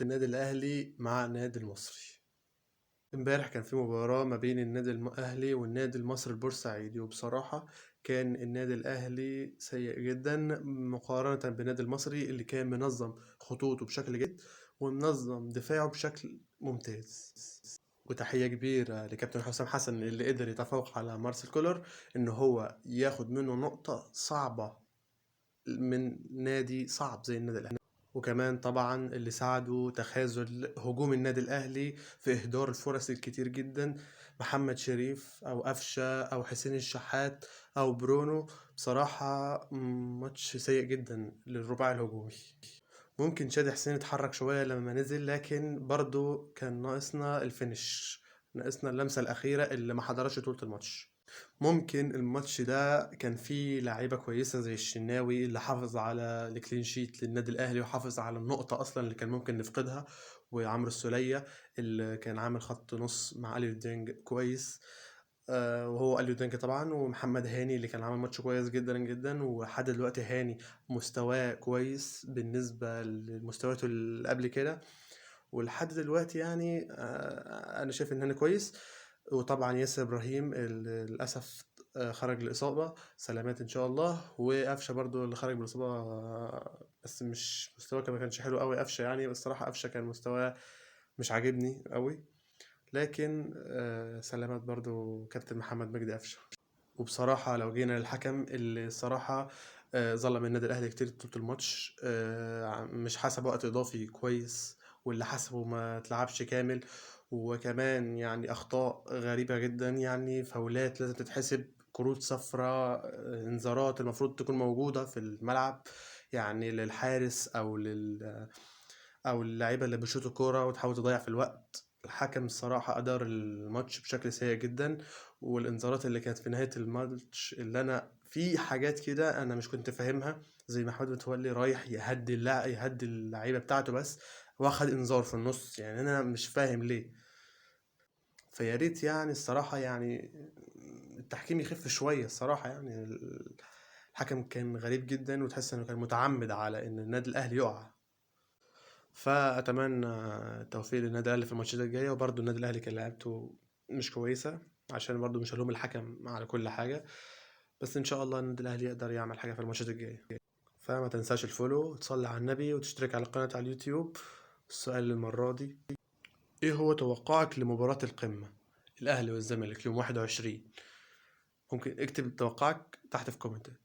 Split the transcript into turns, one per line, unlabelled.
النادي الأهلي مع النادي المصري. امبارح كان في مباراة ما بين النادي الأهلي والنادي المصري البورسعيدي، وبصراحة كان النادي الأهلي سيء جدا مقارنة بالنادي المصري اللي كان منظم خطوطه بشكل جيد ومنظم دفاعه بشكل ممتاز. وتحية كبيرة لكابتن حسام حسن اللي قدر يتفوق على مارسيل كولر إن هو ياخد منه نقطة صعبة من نادي صعب زي النادي الأهلي. وكمان طبعا اللي ساعده تخاذل هجوم النادي الأهلي في إهدار الفرص الكتير جدا، محمد شريف أو قفشة أو حسين الشحات أو برونو. بصراحة ماتش سيء جدا للرباعي الهجومي. ممكن شادي حسين اتحرك شوية لما نزل، لكن برضو كان ناقصنا ال finish، ناقصنا اللمسة الأخيرة اللي ما حضرش طول الماتش. ممكن الماتش ده كان فيه لعيبة كويسة زي الشناوي اللي حافظ على ال clean sheet للنادي الأهلي وحافظ على النقطة أصلا اللي كان ممكن نفقدها، وعمرو السولية اللي كان عامل خط نص مع أليو ديانج كويس، وهو أليو ديانج طبعا، ومحمد هاني اللي كان عامل ماتش كويس جدا جدا، ولحد دلوقتي هاني مستواه كويس بالنسبة لمستوياته اللي قبل كده، ولحد دلوقتي أنا شايف إن هاني كويس. وطبعا ياسر إبراهيم اللي للأسف، خرج لإصابة، سلامات إن شاء الله. وقفشة برضو اللي خرج بالإصابة، بس مش مستواه ما كانش حلو قوي قفشة يعني، بس الصراحة قفشة كان مستواه مش عاجبني قوي، لكن سلامات برضو كابتن محمد مجدي قفشة. وبصراحة لو جينا للحكم اللي الصراحة، ظلم النادي الأهلي كتير طول الماتش، مش حسب وقت إضافي كويس، واللي حسبه ما اتلعبش كامل، وكمان أخطاء غريبة جدا، فاولات لازم تتحسب، كروت صفراء، انذارات المفروض تكون موجودة في الملعب للحارس أو اللعيبة اللي بيشوطوا الكورة وتحاول تضيع في الوقت. الحكم الصراحة أدار الماتش بشكل سيء جدا، والإنذارات اللي كانت في نهاية الماتش اللي أنا في حاجات كده أنا مش كنت فاهمها، زي محمود متولي رايح يهدي اللعيبة بتاعته بس واخد إنذار في النص، أنا مش فاهم ليه. فيا ريت الصراحة التحكيم يخف شوية الصراحة، الحكم كان غريب جدا وتحس إنه كان متعمد على إن النادي الأهلي يقع. فأتمنى التوفيق للنادي الأهلي في الماتشات الجاية، وبرضه النادي الأهلي كان لعبته مش كويسة عشان برضه مش هلوم الحكم على كل حاجة، بس إن شاء الله النادي الأهلي يقدر يعمل حاجة في الماتشات الجاية. فما تنساش الفولو وتصلي على النبي وتشترك على القناة على اليوتيوب. السؤال المرة دي، إيه هو توقعك لمباراة القمة الأهلي والزمالك يوم 21؟ ممكن اكتب توقعك تحت في كومنتات.